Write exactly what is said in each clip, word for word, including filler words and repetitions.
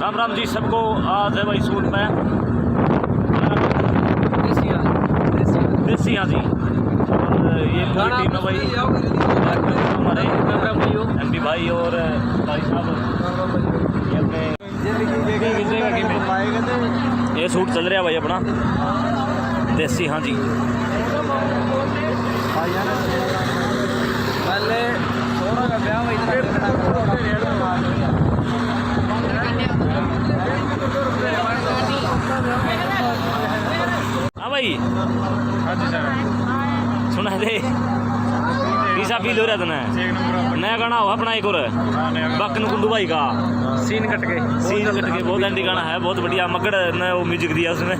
राम राम जी सबको। आज है भाई सूट पे देसी हाँ जी, देसी हाँ जी। और ये पूरी टीम है भाई, हमारे एमडी भाई और भाई साहब, ये अपने, ये सूट चल रहा भाई अपना देसी हाँ जी। पहले थोड़ा का ब्याह भाई। हाँ भाई। हाँ जी सर। सुना दे। कैसा फील हो रहा तने? एक नंबर। नया गाना हो अपना एक और। हाँ, नया गाना। बकन कुंडू भाई का। सीन कट गए। सीन कट गए। बहुत एंडी गाना है, बहुत बढ़िया। मगड़ ने वो म्यूजिक दिया उसमें।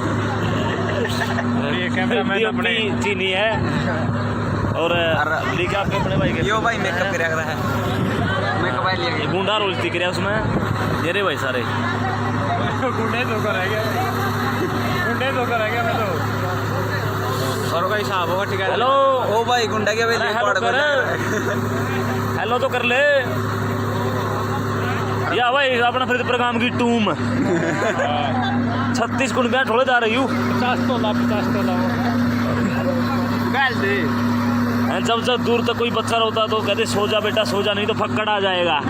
ये कैमरामैन अपने। डीओपी चीनी है। और अरे। लिखा के अपने भाई के। यो भाई मेकअप कर रहा है। मेकअप भाई लिया गया। गुंडा रोल दिख रहा उसमें। ये रे भाई सारे। गुंडे तो कर रह गया। गुंडे तो कर रह गया मैं तो। और भाई साहब, वो ठीक है। हेलो। ओ भाई, गुंडा के भाई अरे, हेलो कर। हेलो तो कर ले। या भाई, अपना फिर प्रोग्राम की टूम। छत्तीस कुंडियां ठोले जा रही हूँ। पचास तोला, पचास तोला। गाल दे। हैं, जब, जब दूर तक कोई बच्चा रोता तो कहते, "सो जा बेटा, सो जा, नहीं तो फक्कड़ आ जाएगा।"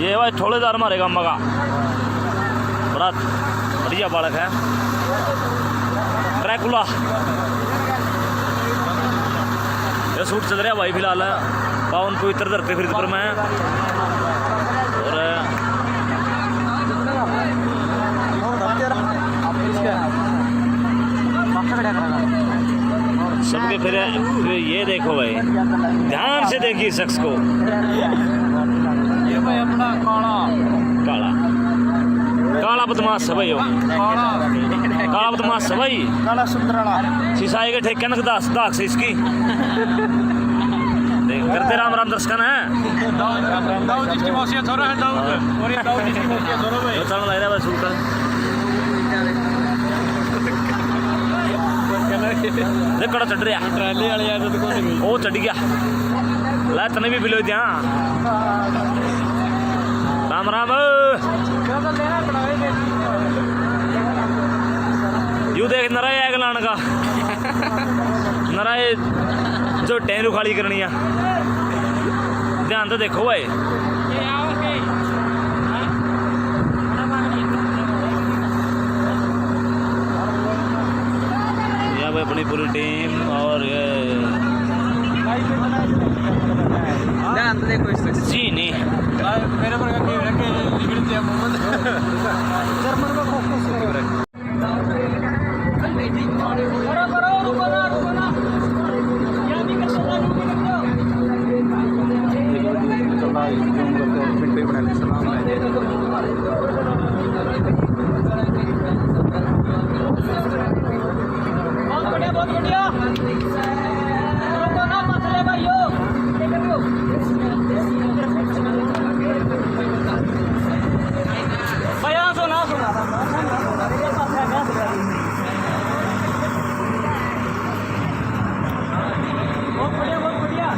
ये भाई ठोलेदार मारेगा मगा। बड़ा बढ़िया बालक है। ड्रैकुला। ये सूट चल रहा भाई फिलहाल पावन पवित्र धरती फिर पर मैं। और सबके फिर, फिर ये देखो भाई, ध्यान से देखिए शख्स को। ये भाई अपना काला। काला। काला बदमाश है भाई वो। काला। काला बदमाश है भाई। काला सुंदराला। सिसाई के ठेके न दास, दाग से इसकी। देख, करते राम राम दर्शकन है। दाऊद, दाऊद जिसकी मौसिया छोरा है, दाऊद। और ये दाऊद जिसकी मौसिया छोरा भाई। तो चलने लग रहा है बस सूट। देख, कड़ा चढ़ रहा। ट्राली वाले यार तो कौन है? ओ, चढ़ गया। ला, तने भी बिलो दिया। राम राम। यू देख, नरा है अगलान का। नरा है जो टैन उखाली करनी है। ध्यान तो देखो भाई। ये भाई अपनी पूरी टीम और ये ध्यान तो देखो इस जी नहीं। मेरे पर के मोहम्मद जर्मन में फोकस। बहुत बढ़िया, बहुत बढ़िया। रुको ना, मत ले भाइयों। भाई, आ सुना, सुना। बहुत बढ़िया, बहुत बढ़िया।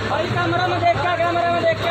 भाई, कैमरा में देख के, कैमरा में देख के।